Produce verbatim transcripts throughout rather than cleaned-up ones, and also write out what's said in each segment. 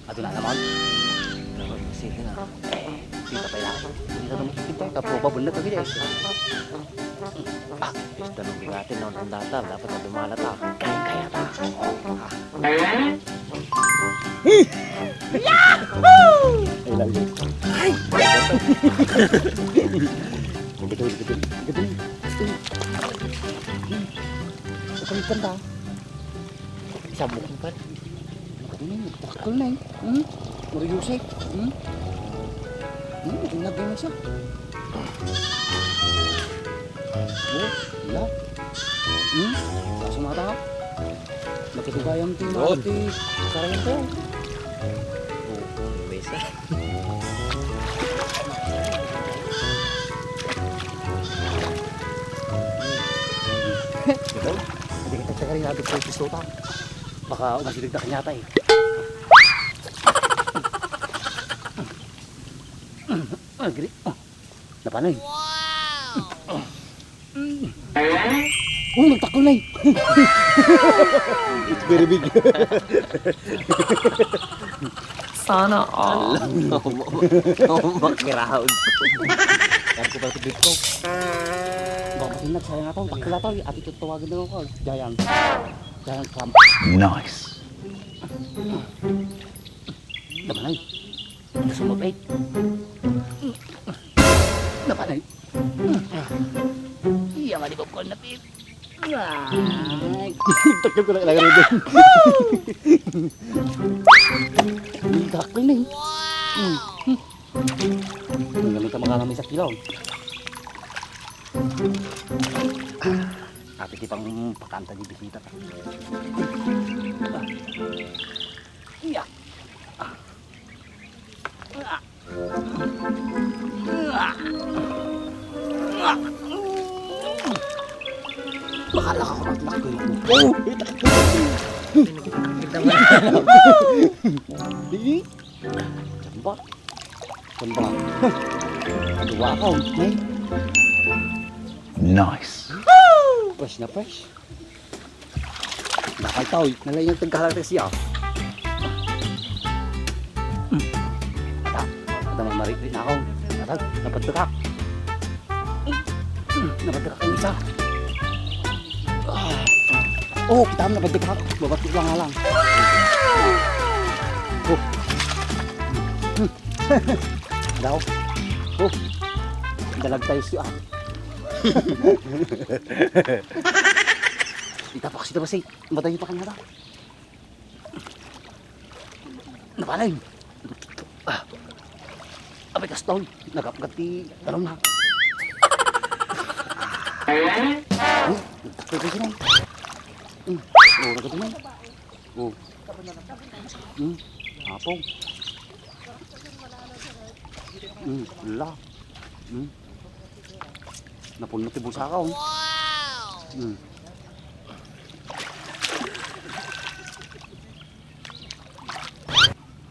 Adu na naman. Pero sige na. Eh, di ka pa ilang. Hindi ka naman kita. Kapo ba, bunat lagi, eh. Ah, gusto nung bigatin, no? Nung data, dapat na dumalata. Kaya, kaya ta. Ah. Ay, lagi. Ay! Gatul, gatul, gatul. Gatul, gatul. Sabok mo pa. Ano ka din, nagtakol na eh. Hmm? Mariusay. Hmm? Hmm? Ang lagay na siya. Oh, wala. Hmm? Sasumata ka? Nagkatugayang ti Lord. Mati. Karang to. Oh, oh, may isa. Ikaw? Hindi kita taga rin natin sa pistota. Baka umasigag na kanyata eh. Ah, gri-, oh. Napanay. Wow! Oh, nagtakol na eh. It's very big. Sana all. Alam mo, makiraod. Yan ko pala dito. Baka kasi nagsayang ako. Takla to. Ati tutuwagan na ako. Giant. Giant crab. Nice. Napanay. Sumabit. Napanay. Iya nga di ba bukan na, babe? Ay. Takot ko na kailangan rin. Hindi ka clean. Wow! Ang gamit ang mga namin sa kilaw. Ate, di pang pakanta di bisita. Iya. Bakala ka kumaknak ko yung upo. Kita mo. Di. Jamba. Jamba. Dua ka, oh. Nice. Fresh na fresh. Nakay tao, nalaingan tagkahalang tayo siya. Ata, ata, mamarit-rit na ako. Ata, napadtakak. Napadtakak ang isa. Ah. Oh, kita mo, napadtakak. Babati lang nga lang. Oh. Daw. Oh. Dalag tayo siya. Itapak sida, basi. Matay pa kanya ta. Napanay. Ah. Abay, kastoy. Nagapgat ti talon na. Oh, nagtakol ko sila. Hmm. Oh, nagkatuloy. Oh. Hmm. Apo. Hmm. La. Hmm. Napuno ti bulsa ko. Wow! Hmm.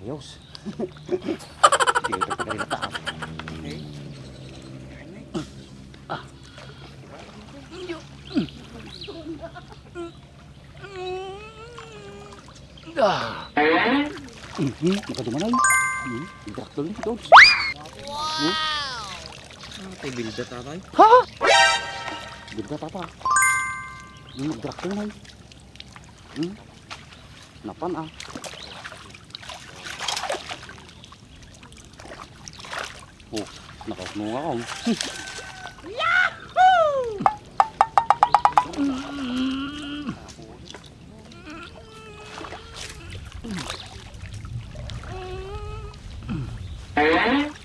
Ayos. Hindi ito pagkarilata. Ah. Ah. Mhm, nakadumanay. Mhm, intraktor ni Dods. Wow! Ah, tay bilda, tatay. Ha? Bilda, tata. Yung magdraktor na. Hmm? Napan, ah. Oh, nakausno nga ako.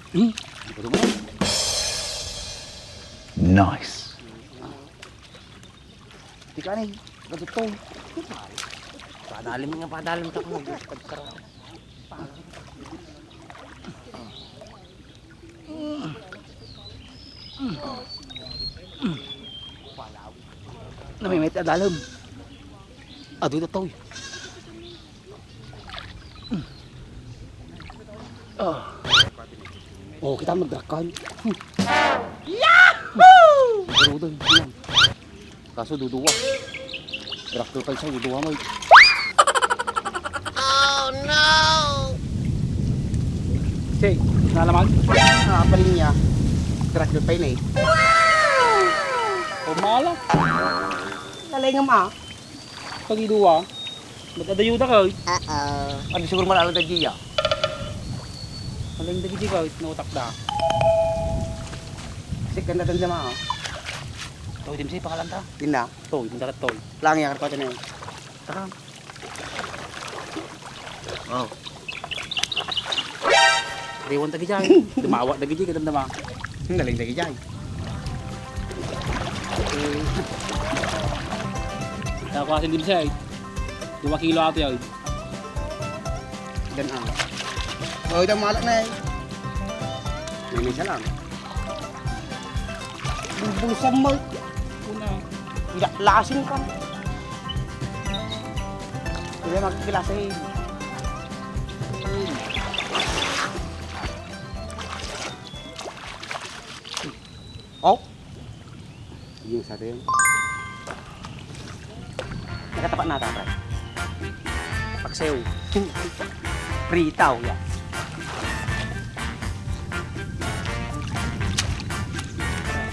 Hmm? Ikaw naman. Nice. Di ka ni, kadutong. Padalim nga, padalim ka kung nagkakara. Namimit a dalem. Adu datoy. Ah. Oh, kita magdrakkan. Hmm. Yahoo! Pero doon, yan. Kaso duduwa. Draktor pa isa, duduwa mo. Oh, no! Say, nalaman? Ah, palinya. Traktor pa ini. Pumala. Lalay nga ma. Pagidua. Ba't adayo da ka, oy? Uh-oh. Ano siguro malalang da diya? Malalang da diya ka, oy. Nautak da. Kasi ganda-ganda ma, oh. Toy, Dimsay, pangalan ta. Yun na. Toy, mandarat, Toy. Lang yan, kapatid na yun. Tara. Oh. Riwan dagiti ay. Dumawa dagiti, kadamdama. Naling dagiti ay. Ako asin din siya, eh. Dua kilo ate, ay. Dan ang. Oh, ito malak na, eh. May isa lang. Bulbul sa mal-, una. Tidak lasing ka. Tidak magkilasa, eh. Oh? Yung sa atin. Nakatapat na ata, pre. Pagsayaw. Pritaw, ya.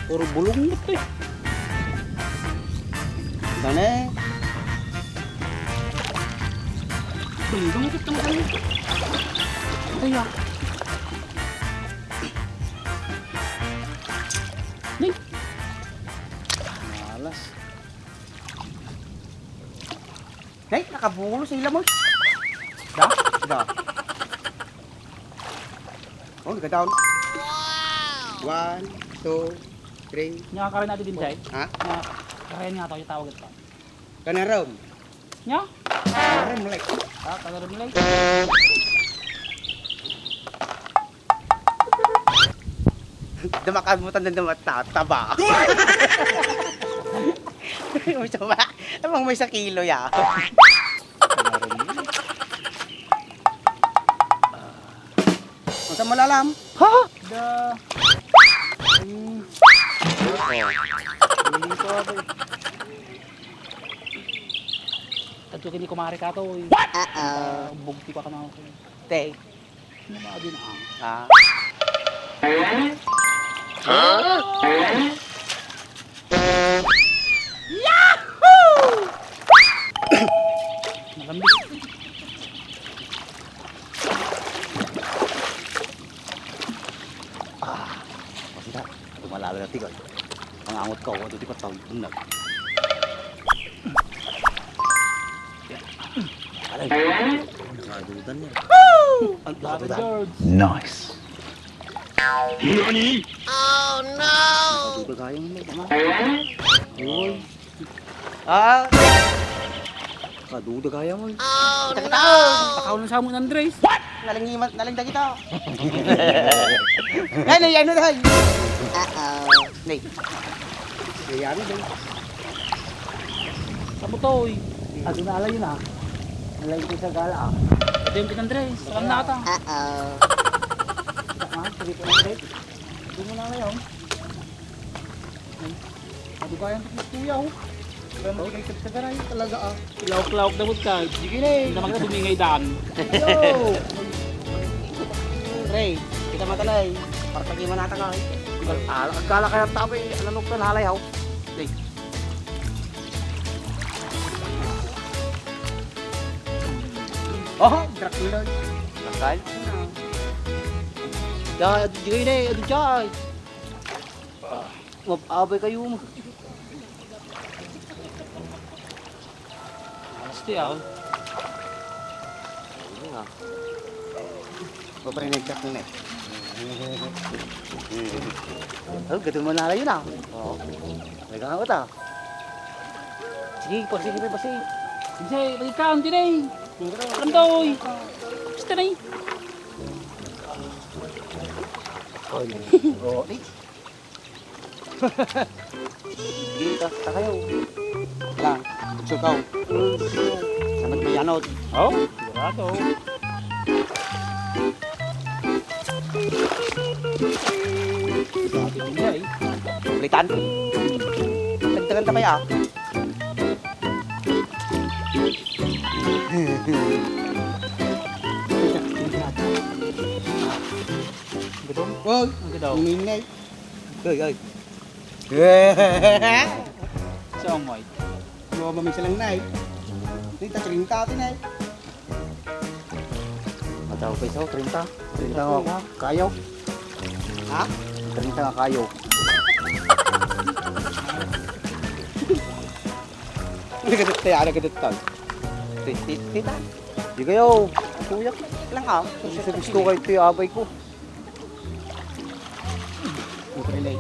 Puro bulong ito, eh. Dane. Dungdung ito, dungdung. Ito, ya. Nay. Malas. Nay, nakabulo sa ila mo. Da? Da. Oh, nagkataon. One, two, three. Nya, karen natin din, Jay. Ha? Nya, karen nga to, itawag ito. Kanarom. Nya? Kanarom, like. Ah, kanarom, like. Dumakan mo, tanda na matataba. May taba. Amang may sa kilo, ya. Ang sa malalam? Ha? Da. Hmm. Hindi ko ako. Tadto kini kumare ka to, eh. What? Uh-oh. Ah, bugti pa ka na ako. Te. Ano ba din ang? Ah. Huh? Yahoo! Malambis. Ah, masita. Tumalala na tigal. Ang angot ko, waduti ko tawid bunag. Aray. Nakadudan niya. Ang dami, George. Nice. Nani? Oh, no! Nakaduda kayang mo, tama? Yun. Ah. Nakaduda kayang mo. Oh, no! Takaw na sa mo, Andres. What? Nalingimat, nalinda kita. Ano, ano, ano? Uh-oh. Nay. Ayan, din. Sa butoy. Adu na alayo na. Alayo ko sa gala, ah. Ito yung pinandre. Salam na ata. Uh-oh. Ah, sige po, Andre. Ito mo na ngayon. Adu kayang tapos kuya, oh. Pero matigay ka sa garay, talaga, ah. Laok-laok na ka. Sige na, eh. Hindi naman kita bumingay daan. Yo! Pre, kita matalay. Para pag-iman natin, ah. Agkala kaya tabi, ano, nuktan halay, oh. Hey. Oh, Dracula. Nakal? Ya, adu jay na, adu jay. Mab-abay kayo mo. Asti, ah. Ano nga? Paparinagsak mo na eh. Oh, gadun mo na kayo na. Oo. May kakakot ah. Sige, pagsige pa, pagsige. Sige, balik ka, ang tinay. Ang daw, eh. Basta na, eh. Oh, eh. Sige, ta-, takayaw. Lang, bugso ka, oh. Samat mayanot. Oh, sigurado. Grabe din niya, eh. Kulitan. Dagdagan ta kaya, ah. Wow, ang gadaw. Uminay. Ay, ay. Sa amoy. Mga mamisa lang na eh. Treinta, treinta atin eh. Mataw pa iso, treinta. Treinta nga kayo. Ha? Treinta nga kayo. Nagadat tayo, nagadat tayo. Tita. Di kayo. Kuya lang ah. Gusto, gusto kayo ito yung abay ko. Relay.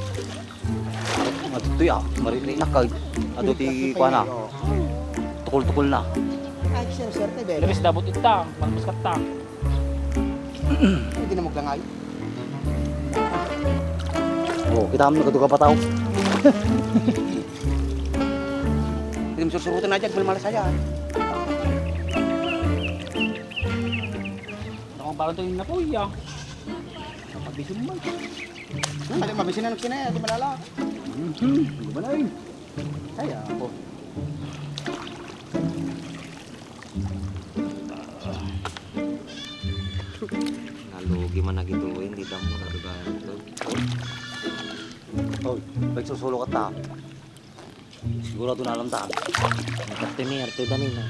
Adtoy ah, mariri na kay. Adu ti kuana. Tukol-tukol na. Ay, sir, sir, tayo, Labis dabot itang, magmuskat tang. Hindi na maglangay. Oh, kita mo nagduka pa tao. Hindi mo susurutan na dyan, malmalas ayan. Ako parang ito yung napuya. Makabisin mo. Ano, mabisin na nagsinay, ito malala. Mhm, ano ba na yun? Kaya ako. Nalugi man na gito, hindi ka mo nadugaan ito. Oh, nagsusulo ka ta. Sigurado na alam ta. Ang kapte ni Arte Danilo.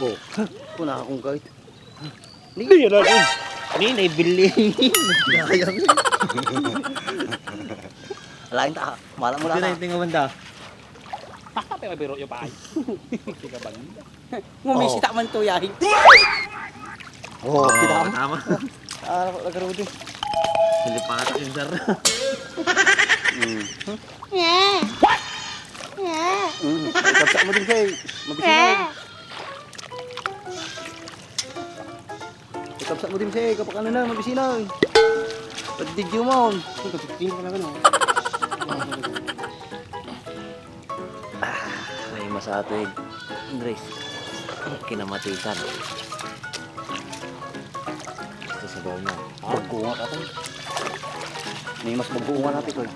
Oh, kuna akong kahit. Di yan ako. Ni, naibili. Lain ta, mala mo na. Hindi na yung tingawan da. Takta pa yung biro yung pahay. Sige ba nila? Ngumisita man to, yahi. Oh, kita mo? Tama. Ah, nagarudi. Nilipatan yung sir. Mm. What? Mm. Ikabsa mo din siya eh. Mabisi na. Ikabsa mo din siya eh. Kapag ano na, mabisi na eh. Pag-video mo. Ang kapag-video ka na gano'n. Ah, may masatoy, Andres. Kinamatisan. Ito sa bawal mo. Ah, bago nga natin. May mas bago nga natin ko eh.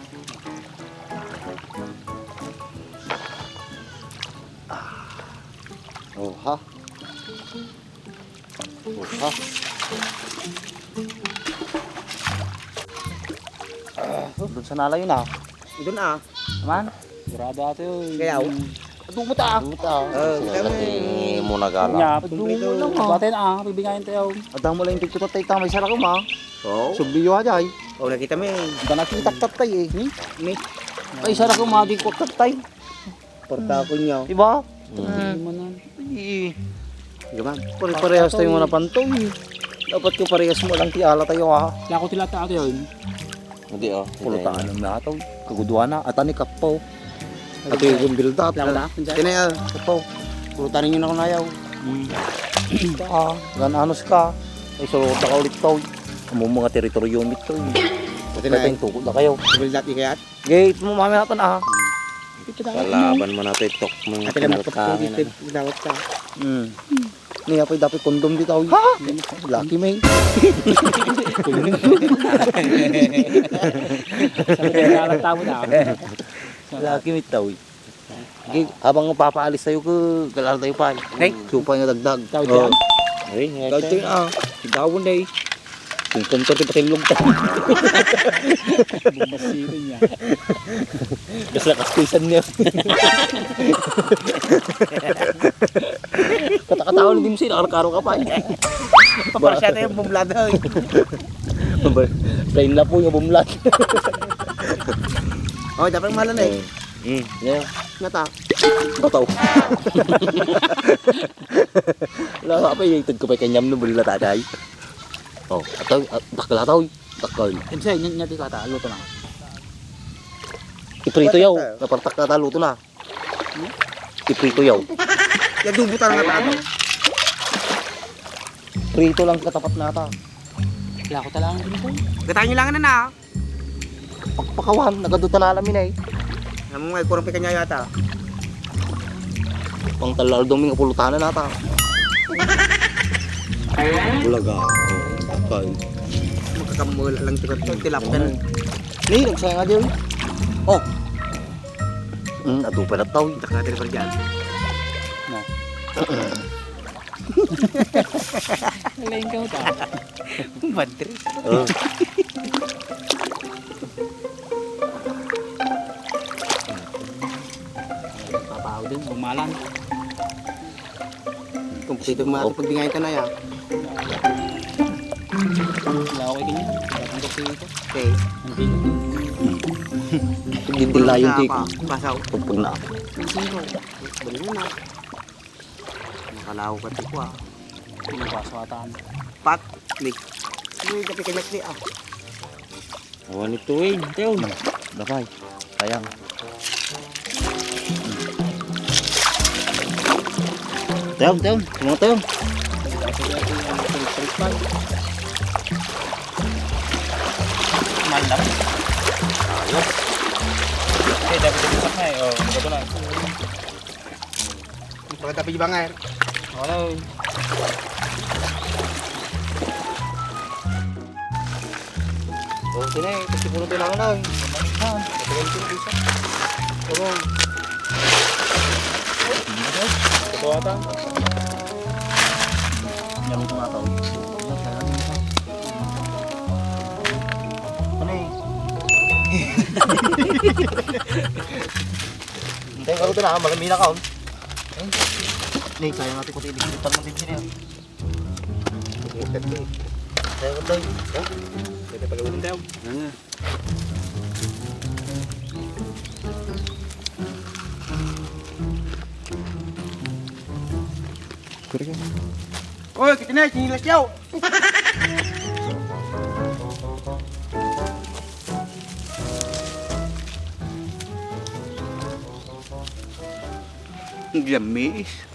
Ah. Oh, ha? Oh, ha? Ah, doon sa nalayo na. Doon ah. Man? Grado ato yun. Kaya, oh. Adumo ta. Adumo ta. Oh, kita mo. Laki mo nagala. Nya, adumo lang, ah. Baten, ah, bibigayan tayo. Adamo lang yung pagkutat tayo, tama, isa lang, ah. Oh. Subliyo aja, eh. Oh, nakita mo, eh. Ba nakita tatay, eh? Hmm? Ni? Ay, isa lang, ah, di ko tatay. Porta ko niya. Diba? Mm. Hindi man. Eh. Diba? Pare-parehas tayo mga pantoy. Dapat ko parehas mo lang ti ala tayo, ha? Lako ti lata ato yun. Hindi, oh. Pulutan na to. Kaguduan na. At ani kapaw. Ato yung bildat. Lako na? Kini, ah, kapaw. Pulutan ninyo na kung ayaw. Hmm. Ah, gan anos ka. Ay, so, baka ulit to. Amo mga teritoryo mito. Pati na. Pati yung tukod na kayo. Bildat, ikayat? Gate mo, mami natin, ah. Kalaban mo natin, tok mo. Ate lang, pinaltangan, kapatid, ano. Dawat ka. Hmm. Niya pa dapat kondom di tao. Ha? Lucky, man. Sabi na, tama na. Lucky, man, tao. Sige, habang papaalis tayo, ke, galala tayo pa. Ay. Supa nga dagdag. Tawid yan? Ay, nga Tawid tayo. Tayo, ah. Sigawon na eh. Kung kanto, di pa tayo lugtang. Bumbasirin niya. Basta kaspisan niya. Katakataon, di mo sila, karo-karo ka pa eh. Paparasya tayo, bumlada eh. Plain na po yung bumlad. Oh, dapat mahalan eh. Mm. Yeah. Nata. Bataw. Wala pa, itag ko pa kanyam no, bula tatay. Oh, ataw, ah, dakkel ataw, dakkel. Imsa, nya, nya, di ko ata, luto na. Iprito yaw, napartak na ata, luto na. Iprito yaw. Yadubo ta nga tayo. Prito lang katapat na ata. Wala ko talagang prito. Gatayin nyo lang na na. Pakpakawan, nagaduta na alam yun eh. Alam mo nga, kurang pikanya yata. Pang talal doon, may kapulutanan ata. Bulaga. Kay. Magkakamula lang ito, ito, tilapia. Ni, nagsaya nga din. Oh. Hmm, ato pala tao. Taka, taka, taka dyan. No. Lain ka mo ta. Padre. Oh. Papahaw din, umalan. Kung pwede mo Oh. Pagbigay ka na yan. Laway din yan. Dating kasi ito. Okay. Ang bigat. Hindi layon, Tiko. Basaw. Pagpag na ako. Sino? Bali na. Nakalaw ka, Tiko, ah. Hindi ko aswatan. Pat, ni. Uy, tapi kanyat ni, ah. Awan ito, eh. Teo. Dapay. Sayang. Teo, Teo. Teo, Teo. Mahal lang. Ayos. Eh, dapat ito sa kanya, eh. Oh, ito na. Pagkatapi di banger. Wala, eh. Oh, sini, kasi puno tayo lang na, eh. Matagal ito, isa. Tulong. Ito ata. Yan ang tumataw. Ano, eh? Hintay ka rin na, malamila ka, oh. Ni, sayang natin kung tinigitan mo din sila. Sayang ko, Doy. Ha? Pwede pag-uwi tayo. Ano? Kuri ka. Oy, kita na, sinilas yaw. Gamis.